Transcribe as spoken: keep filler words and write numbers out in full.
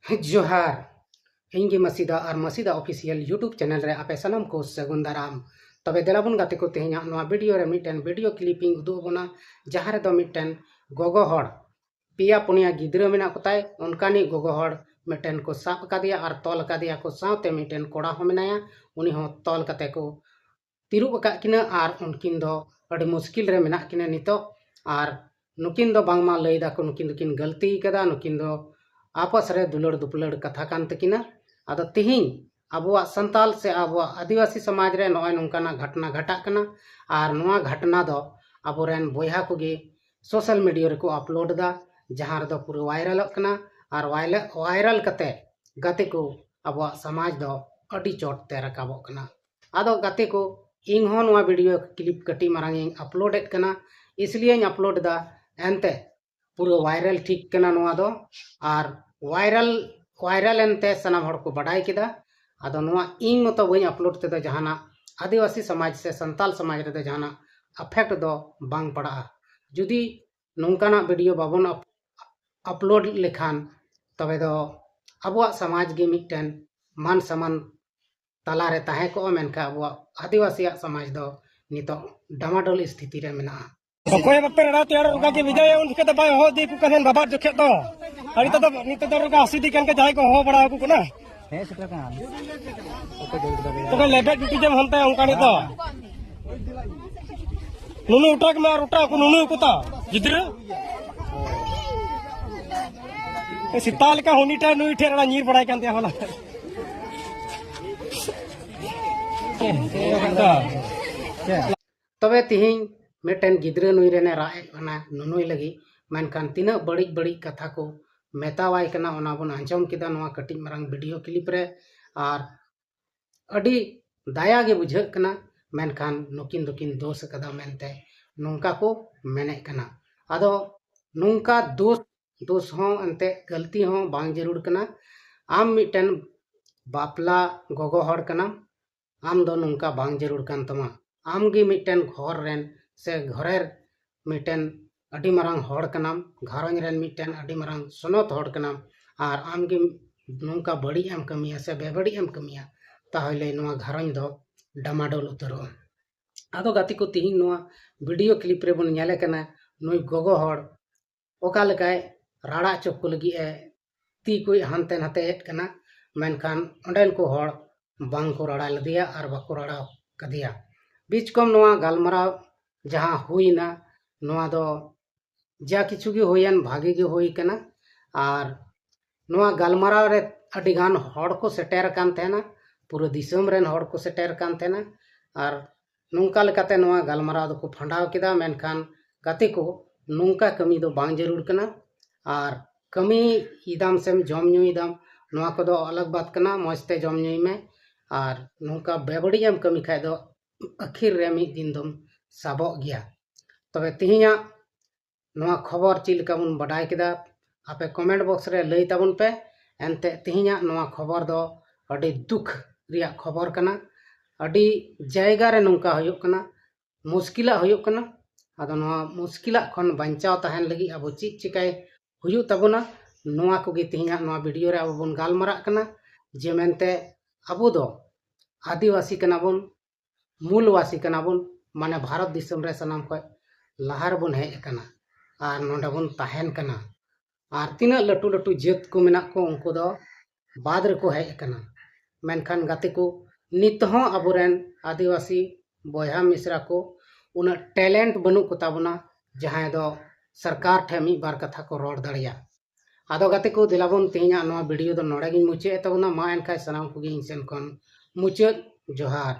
ᱡᱚᱦᱟᱨ, ᱤᱧ ᱜᱮ ᱢᱟᱥᱤᱫᱟ ᱟᱨ ᱢᱟᱥᱤᱫᱟ Official YouTube channel ᱨᱮ ᱟᱯᱮ ᱥᱟᱱᱟᱢ ᱠᱚ ᱥᱟᱹᱜᱩᱱ ᱫᱟᱨᱟᱢ᱾ ᱛᱚᱵᱮ ᱫᱮᱞᱟ ᱵᱚᱱ ᱜᱟᱛᱮ ᱠᱚ, ᱛᱮᱦᱮᱧᱟᱜ ᱱᱚᱣᱟ video ᱨᱮ ᱢᱤᱫᱴᱮᱱ video clip ᱤᱧ ᱩᱫᱩᱜ ᱟᱵᱚᱱᱟ, ᱡᱟᱦᱟᱸ ᱨᱮᱫᱚ ᱢᱤᱫᱴᱮᱱ ᱜᱚᱜᱚ ᱦᱚᱲ ᱯᱮᱭᱟ ᱯᱩᱱᱭᱟ ᱜᱤᱫᱽᱨᱟᱹ ᱢᱮᱱᱟᱜ ᱠᱚᱛᱟᱭ, ᱚᱱᱠᱟᱱᱤᱡ ᱜᱚᱜᱚ ᱦᱚᱲ ᱢᱤᱫᱴᱮᱱ ᱠᱚ ᱥᱟᱵ ᱟᱠᱟᱫᱮᱭᱟ ᱟᱨ ᱛᱚᱞ ᱟᱠᱟᱫᱮᱭᱟ ᱠᱚ, ᱥᱟᱶᱛᱮ ᱢᱤᱫᱴᱮᱱ ᱠᱚᱲᱟ ᱦᱚᱸ ᱢᱮᱱᱟᱭᱟ, ᱩᱱᱤ ᱦᱚᱸ ᱛᱚᱞ ᱠᱟᱛᱮ ᱠᱚ ᱛᱤᱨᱩᱵ ᱟᱠᱟᱫ ᱠᱤᱱᱟᱹ ᱟᱨ ᱩᱱᱠᱤᱱ ᱫᱚ ᱟᱹᱰᱤ ᱢᱩᱥᱠᱤᱞ ᱨᱮ ᱢᱮᱱᱟᱜ ᱠᱤᱱᱟᱹ ᱱᱤᱛᱚᱜ᱾ ᱟᱨ ᱱᱩᱠᱤᱱ ᱫᱚ ᱵᱟᱝᱢᱟ ᱞᱟᱹᱭ ᱫᱟᱠᱚ ᱱᱩᱠᱤᱱ ᱫᱚᱠᱤᱱ ᱜᱟᱹᱞᱛᱤ ᱠᱟᱫᱟ, ᱱᱩᱠᱤᱱ ᱫᱚ ᱟᱯᱟᱥ ᱨᱮ ᱫᱩᱞᱟᱹᱲ ᱫᱩᱯᱞᱟᱹᱲ ᱠᱟᱛᱷᱟ ᱠᱟᱱ ᱛᱟᱹᱠᱤᱱᱟ᱾ ᱟᱫᱚ ᱛᱤᱦᱤᱧ ᱟᱵᱚᱣᱟᱜ ᱥᱟᱱᱛᱟᱞ ᱥᱮ ᱟᱵᱚᱣᱟᱜ ᱟᱹᱫᱤᱵᱟᱹᱥᱤ ᱥᱚᱢᱟᱡᱽ ᱨᱮ ᱱᱚᱜᱼᱚᱭ ᱱᱚᱝᱠᱟᱱᱟᱜ ᱜᱷᱚᱴᱱᱟ ᱜᱷᱟᱴᱟᱜ ᱠᱟᱱᱟ᱾ ᱟᱨ ᱱᱚᱣᱟ ᱜᱷᱚᱴᱱᱟ ᱫᱚ ᱟᱵᱚᱨᱮᱱ ᱵᱚᱭᱦᱟ ᱠᱚᱜᱮ social media ᱨᱮᱠᱚ upload ᱮᱫᱟ, ᱡᱟᱦᱟᱸ ᱨᱮᱫᱚ ᱯᱩᱨᱟᱹ viralᱚᱜ ᱠᱟᱱᱟ᱾ ᱟᱨ viral viral ᱠᱟᱛᱮ ᱜᱟᱛᱮ ᱠᱚ ᱟᱵᱚᱣᱟᱜ ᱥᱚᱢᱟᱡᱽ ᱫᱚ ᱟᱹᱰᱤ ᱪᱚᱴ ᱛᱮ ᱨᱟᱠᱟᱵᱚᱜ ᱠᱟᱱᱟ᱾ ᱟᱫᱚ ᱜᱟᱛᱮ ᱠᱚ, ᱤᱧ ᱦᱚᱸ ᱱᱚᱣᱟ video clip ᱠᱟᱹᱴᱤᱡ ᱢᱟᱨᱟᱝ ᱤᱧ upload ᱮᱫ ᱠᱟᱱᱟ, ᱤᱥᱞᱤᱭᱮᱧ upload ᱮᱫᱟ, ᱮᱱᱛᱮ ᱯᱩᱨᱟᱹ viral ᱴᱷᱤᱠ ᱠᱟᱱᱟ ᱱᱚᱣᱟ ᱫᱚ᱾ ᱟᱨ viral viral ᱮᱱᱛᱮ ᱥᱟᱱᱟᱢ ᱦᱚᱲ ᱠᱚ ᱵᱟᱰᱟᱭ ᱠᱮᱫᱟ᱾ ᱟᱫᱚ ᱱᱚᱣᱟ ᱤᱧ ᱢᱚᱛᱚ ᱵᱟᱹᱧ upload ᱛᱮᱫᱚ ᱡᱟᱦᱟᱱᱟᱜ ᱟᱹᱫᱤᱵᱟᱹᱥᱤ ᱥᱚᱢᱟᱡᱽ ᱥᱮ ᱥᱟᱱᱛᱟᱞ ᱥᱚᱢᱟᱡᱽ ᱨᱮᱫᱚ ᱡᱟᱦᱟᱱᱟᱜ effect ᱫᱚ ᱵᱟᱝ ᱯᱟᱲᱟᱜᱼᱟ᱾ ᱡᱩᱫᱤ ᱱᱚᱝᱠᱟᱱᱟᱜ video ᱵᱟᱵᱚᱱ up- upload ᱞᱮᱠᱷᱟᱱ, ᱛᱚᱵᱮ ᱫᱚ ᱟᱵᱚᱣᱟᱜ ᱥᱚᱢᱟᱡᱽ ᱜᱮ ᱢᱤᱫᱴᱮᱱ ᱢᱟᱱ ᱥᱚᱢᱢᱟᱱ ᱛᱟᱞᱟᱨᱮ ᱛᱟᱦᱮᱸ ᱠᱚᱜᱼᱟ, ᱢᱮᱱᱠᱷᱟᱱ ᱟᱵᱚᱣᱟᱜ ᱟᱹᱫᱤᱵᱟᱹᱥᱤᱭᱟᱜ ᱥᱚᱢᱟᱡᱽ ᱫᱚ ᱱᱤᱛᱚᱜ ᱰᱟᱢᱟᱰᱳᱞ ᱥᱛᱷᱤᱛᱤ ᱨᱮ ᱢᱮᱱᱟᱜᱼᱟ᱾ ᱚᱠᱚᱭ ᱵᱟᱯᱮ ᱨᱟᱲᱟ ᱛᱮ ᱟᱨ ᱚᱱᱠᱟ ᱜᱮ ᱵᱷᱮᱡᱟᱭᱟ, ᱩᱱ ᱡᱚᱠᱷᱮᱡ ᱫᱚ ᱵᱟᱭ ᱦᱚᱦᱚ ᱤᱫᱤ ᱠᱚ ᱠᱟᱱ ᱛᱟᱦᱮᱱ ᱵᱟᱵᱟᱫ ᱡᱚᱠᱷᱮᱡ ᱫᱚ᱾ ᱟᱨ ᱱᱤᱛᱚᱜ ᱫᱚ, ᱱᱤᱛᱚᱜ ᱫᱚ ᱚᱱᱠᱟ ᱦᱟᱹᱥᱤ ᱤᱫᱤ ᱠᱟᱱ ᱜᱮ ᱡᱟᱦᱟᱸᱭ ᱠᱚ ᱦᱚᱦᱚ ᱵᱟᱲᱟ ᱟᱠᱚ ᱠᱟᱱᱟ᱾ ᱦᱮᱸ, ᱥᱮᱴᱮᱨ ᱠᱟᱱᱟ᱾ ᱛᱚᱵᱮ ᱞᱮᱵᱮᱫ ᱡᱩᱴᱤ ᱡᱮᱢ ᱦᱟᱱᱛᱮ ᱚᱱᱠᱟ ᱱᱤᱛ ᱫᱚ᱾ ᱱᱩᱱᱩ ᱚᱴᱟᱜ ᱢᱮ ᱟᱨ ᱚᱴᱟᱜ ᱠᱚ ᱱᱩᱱᱩ ᱠᱚ ᱛᱟ ᱜᱤᱫᱽᱨᱟᱹ᱾ ᱥᱮᱛᱟ ᱞᱮᱠᱟ ᱦᱩᱱᱤ ᱴᱷᱮᱱ ᱱᱩᱭ ᱴᱷᱮᱱ ᱚᱱᱟ ᱧᱤᱨ ᱵᱟᱲᱟᱭ ᱠᱟᱱ ᱛᱟᱭᱟ ᱦᱚᱞᱟ᱾ ᱛᱚᱵᱮ ᱛᱤᱦᱤᱧ ᱢᱤᱫᱴᱮᱱ ᱜᱤᱫᱽᱨᱟᱹ ᱱᱩᱭ ᱨᱮᱱᱮ ᱨᱟᱜ ᱮᱫ ᱠᱟᱱᱟ ᱱᱩᱱᱩᱭ ᱞᱟᱹᱜᱤᱫ, ᱢᱮᱱᱠᱷᱟᱱ ᱛᱤᱱᱟᱹᱜ ᱵᱟᱹᱲᱤᱡ ᱵᱟᱹᱲᱤᱡ ᱠᱟᱛᱷᱟ ᱠᱚ ᱢᱮᱛᱟᱣᱟᱭ ᱠᱟᱱᱟ ᱚᱱᱟ ᱵᱚᱱ ᱟᱸᱡᱚᱢ ᱠᱮᱫᱟ ᱱᱚᱣᱟ ᱠᱟᱹᱴᱤᱡ ᱢᱟᱨᱟᱝ video clip ᱨᱮ᱾ ᱟᱨ ᱟᱹᱰᱤ ᱫᱟᱭᱟ ᱜᱮ ᱵᱩᱡᱷᱟᱹᱜ ᱠᱟᱱᱟ, ᱢᱮᱱᱠᱷᱟᱱ ᱱᱩᱠᱤᱱ ᱫᱚᱠᱤᱱ ᱫᱳᱥ ᱟᱠᱟᱫᱟ ᱢᱮᱱᱛᱮ ᱱᱚᱝᱠᱟ ᱠᱚ ᱢᱮᱱᱮᱫ ᱠᱟᱱᱟ᱾ ᱟᱫᱚ ᱱᱚᱝᱠᱟ ᱫᱳᱥ, ᱫᱳᱥ ᱦᱚᱸ ᱮᱱᱛᱮ ᱜᱟᱹᱞᱛᱤ ᱦᱚᱸ ᱵᱟᱝ ᱡᱟᱹᱨᱩᱲ ᱠᱟᱱᱟ᱾ ᱟᱢ ᱢᱤᱫᱴᱮᱱ ᱵᱟᱯᱞᱟ ᱜᱚᱜᱚ ᱦᱚᱲ ᱠᱟᱱᱟᱢ, ᱟᱢ ᱫᱚ ᱱᱚᱝᱠᱟ ᱵᱟᱝ ᱡᱟᱹᱨᱩᱲ ᱠᱟᱱ ᱛᱟᱢᱟ᱾ ᱟᱢ ᱜᱮ ᱢᱤᱫᱴᱮᱱ ᱜᱷᱚᱨ ᱨᱮᱱ ᱥᱮ ᱜᱷᱚᱨᱮᱨ ᱢᱤᱫᱴᱮᱱ ᱟᱹᱰᱤ ᱢᱟᱨᱟᱝ ᱦᱚᱲ ᱠᱟᱱᱟᱢ, ᱜᱷᱟᱨᱚᱸᱡᱽ ᱨᱮᱱ ᱢᱤᱫᱴᱮᱱ ᱟᱹᱰᱤ ᱢᱟᱨᱟᱝ ᱥᱚᱱᱚᱛ ᱦᱚᱲ ᱠᱟᱱᱟᱢ᱾ ᱟᱨ ᱟᱢ ᱜᱮ ᱱᱚᱝᱠᱟ ᱵᱟᱹᱲᱤᱡ ᱮᱢ ᱠᱟᱹᱢᱤᱭᱟ ᱥᱮ ᱵᱮᱵᱟᱹᱲᱤᱡ ᱮᱢ ᱠᱟᱹᱢᱤᱭᱟ, ᱛᱟᱦᱚᱞᱮ ᱱᱚᱣᱟ ᱜᱷᱟᱨᱚᱸᱡᱽ ᱫᱚ ᱰᱟᱢᱟᱰᱳᱞ ᱩᱛᱟᱹᱨᱚᱜᱼᱟ᱾ ᱟᱫᱚ ᱜᱟᱛᱮ ᱠᱚ, ᱛᱤᱦᱤᱧ ᱱᱚᱣᱟ video clip ᱨᱮᱵᱚᱱ ᱧᱮᱞᱮ ᱠᱟᱱᱟ, ᱱᱩᱭ ᱜᱚᱜᱚ ᱦᱚᱲ ᱚᱠᱟ ᱞᱮᱠᱟᱭ ᱨᱟᱲᱟ ᱦᱚᱪᱚ ᱠᱚ ᱞᱟᱹᱜᱤᱫ ᱮ ᱛᱤ ᱠᱚᱭ ᱦᱟᱱᱛᱮ ᱱᱟᱛᱮᱭᱮᱫ ᱠᱟᱱᱟ, ᱢᱮᱱᱠᱷᱟᱱ ᱚᱸᱰᱮᱱ ᱠᱚ ᱦᱚᱲ ᱵᱟᱝ ᱠᱚ ᱨᱟᱲᱟ ᱞᱮᱫᱮᱭᱟ ᱟᱨ ᱵᱟᱠᱚ ᱨᱟᱲᱟ ᱠᱟᱫᱮᱭᱟ᱾ ᱵᱤᱪᱠᱚᱢ ᱱᱚᱣᱟ ᱜᱟᱞᱢᱟᱨᱟᱣ ᱡᱟᱦᱟᱸ ᱦᱩᱭᱱᱟ, ᱱᱚᱣᱟ ᱫᱚ ᱡᱟ ᱠᱤᱪᱷᱩ ᱜᱮ ᱦᱩᱭᱮᱱ, ᱵᱷᱟᱜᱮ ᱜᱮ ᱦᱩᱭ ᱠᱟᱱᱟ᱾ ᱟᱨ ᱱᱚᱣᱟ ᱜᱟᱞᱢᱟᱨᱟᱣ ᱨᱮ ᱟᱹᱰᱤ ᱜᱟᱱ ᱦᱚᱲ ᱠᱚ ᱥᱮᱴᱮᱨ ᱟᱠᱟᱱ ᱛᱟᱦᱮᱱᱟ, ᱯᱩᱨᱟᱹ ᱫᱤᱥᱚᱢ ᱨᱮᱱ ᱦᱚᱲ ᱠᱚ ᱥᱮᱴᱮᱨ ᱟᱠᱟᱱ ᱛᱟᱦᱮᱱᱟ᱾ ᱟᱨ ᱱᱚᱝᱠᱟ ᱞᱮᱠᱟᱛᱮ ᱱᱚᱣᱟ ᱜᱟᱞᱢᱟᱨᱟᱣ ᱫᱚᱠᱚ ᱯᱷᱟᱸᱰᱟᱣ ᱠᱮᱫᱟ᱾ ᱢᱮᱱᱠᱷᱟᱱ ᱜᱟᱛᱮ ᱠᱚ, ᱱᱚᱝᱠᱟ ᱠᱟᱹᱢᱤ ᱫᱚ ᱵᱟᱝ ᱡᱟᱹᱨᱩᱲ ᱠᱟᱱᱟ᱾ ᱟᱨ ᱠᱟᱹᱢᱤ ᱮᱫᱟᱢ ᱥᱮᱢ ᱡᱚᱢ ᱧᱩᱭᱮᱫᱟᱢ, ᱱᱚᱣᱟ ᱠᱚᱫᱚ ᱟᱞᱟᱜᱽ ᱵᱟᱛ ᱠᱟᱱᱟ, ᱢᱚᱡᱽ ᱛᱮ ᱡᱚᱢ ᱧᱩᱭ ᱢᱮ᱾ ᱟᱨ ᱱᱚᱝᱠᱟ ᱵᱮᱵᱟᱹᱲᱤᱡ ᱮᱢ ᱠᱟᱹᱢᱤ ᱠᱷᱟᱡ ᱫᱚ ᱟᱹᱠᱷᱤᱨ ᱨᱮ ᱢᱤᱫ ᱫᱤᱱ ᱫᱚᱢ ᱥᱟᱵᱚᱜ ᱜᱮᱭᱟ᱾ ᱛᱚᱵᱮ ᱛᱮᱦᱮᱧᱟᱜ ᱱᱚᱣᱟ ᱠᱷᱚᱵᱚᱨ ᱪᱮᱫ ᱞᱮᱠᱟ ᱵᱚᱱ ᱵᱟᱰᱟᱭ ᱠᱮᱫᱟ, ᱟᱯᱮ comment box ᱨᱮ ᱞᱟᱹᱭ ᱛᱟᱵᱚᱱ ᱯᱮ᱾ ᱮᱱᱛᱮ ᱛᱮᱦᱮᱧᱟᱜ ᱱᱚᱣᱟ ᱠᱷᱚᱵᱚᱨ ᱫᱚ ᱟᱹᱰᱤ ᱫᱩᱠ ᱨᱮᱭᱟᱜ ᱠᱷᱚᱵᱚᱨ ᱠᱟᱱᱟ᱾ ᱟᱹᱰᱤ ᱡᱟᱭᱜᱟ ᱨᱮ ᱱᱚᱝᱠᱟ ᱦᱩᱭᱩᱜ ᱠᱟᱱᱟ, ᱢᱩᱥᱠᱤᱞᱟᱜ ᱦᱩᱭᱩᱜ ᱠᱟᱱᱟ᱾ ᱟᱫᱚ ᱱᱚᱣᱟ ᱢᱩᱥᱠᱤᱞᱟᱜ ᱠᱷᱚᱱ ᱵᱟᱧᱪᱟᱣ ᱛᱟᱦᱮᱱ ᱞᱟᱹᱜᱤᱫ ᱟᱵᱚ ᱪᱮᱫ ᱪᱤᱠᱟᱹᱭ ᱦᱩᱭᱩᱜ ᱛᱟᱵᱚᱱᱟ, ᱱᱚᱣᱟ ᱠᱚᱜᱮ ᱛᱮᱦᱮᱧᱟᱜ ᱱᱚᱣᱟ video ᱨᱮ ᱟᱵᱚ ᱵᱚᱱ ᱜᱟᱞᱢᱟᱨᱟᱜ ᱠᱟᱱᱟ᱾ ᱡᱮ ᱢᱮᱱᱛᱮ ᱟᱵᱚ ᱫᱚ ᱟᱹᱫᱤᱵᱟᱹᱥᱤ ᱠᱟᱱᱟ ᱵᱚᱱ, ᱢᱩᱞᱵᱟᱥᱤ ᱠᱟᱱᱟ ᱵᱚᱱ, ᱢᱟᱱᱮ ᱵᱷᱟᱨᱚᱛ ᱫᱤᱥᱚᱢ ᱨᱮ ᱥᱟᱱᱟᱢ ᱠᱷᱚᱱ ᱞᱟᱦᱟ ᱨᱮᱵᱚᱱ ᱦᱮᱡ ᱟᱠᱟᱱᱟ ᱟᱨ ᱱᱚᱰᱮ ᱵᱚᱱ ᱛᱟᱦᱮᱱ ᱠᱟᱱᱟ᱾ ᱟᱨ ᱛᱤᱱᱟᱹᱜ ᱞᱟᱹᱴᱩ ᱞᱟᱹᱴᱩ ᱡᱟᱹᱛ ᱠᱚ ᱢᱮᱱᱟᱜ ᱠᱚ, ᱩᱱᱠᱩ ᱫᱚ ᱵᱟᱫ ᱨᱮᱠᱚ ᱦᱮᱡ ᱟᱠᱟᱱᱟ᱾ ᱢᱮᱱᱠᱷᱟᱱ ᱜᱟᱛᱮ ᱠᱚ, ᱱᱤᱛ ᱦᱚᱸ ᱟᱵᱚᱨᱮᱱ ᱟᱹᱫᱤᱵᱟᱹᱥᱤ ᱵᱚᱭᱦᱟ ᱢᱤᱥᱨᱟ ᱠᱚ ᱩᱱᱟᱹᱜ talent ᱵᱟᱹᱱᱩᱜ ᱠᱚ ᱛᱟᱵᱚᱱᱟ, ᱡᱟᱦᱟᱸᱭ ᱫᱚ ᱥᱚᱨᱠᱟᱨ ᱴᱷᱮᱱ ᱢᱤᱫ ᱵᱟᱨ ᱠᱟᱛᱷᱟ ᱠᱚ ᱨᱚᱲ ᱫᱟᱲᱮᱭᱟᱜ᱾ ᱟᱫᱚ ᱜᱟᱛᱮ ᱠᱚ, ᱫᱮᱞᱟ ᱵᱚᱱ ᱛᱮᱦᱮᱧᱟᱜ ᱱᱚᱣᱟ video ᱫᱚ ᱱᱚᱰᱮ ᱜᱤᱧ ᱢᱩᱪᱟᱹᱫ ᱮᱫ ᱛᱟᱵᱚᱱᱟ᱾ ᱢᱟ ᱮᱱᱠᱷᱟᱱ ᱥᱟᱱᱟᱢ ᱠᱚᱜᱮ ᱤᱧ ᱥᱮᱱ ᱠᱷᱚᱱ ᱢᱩᱪᱟᱹᱫ ᱡᱚᱦᱟᱨ᱾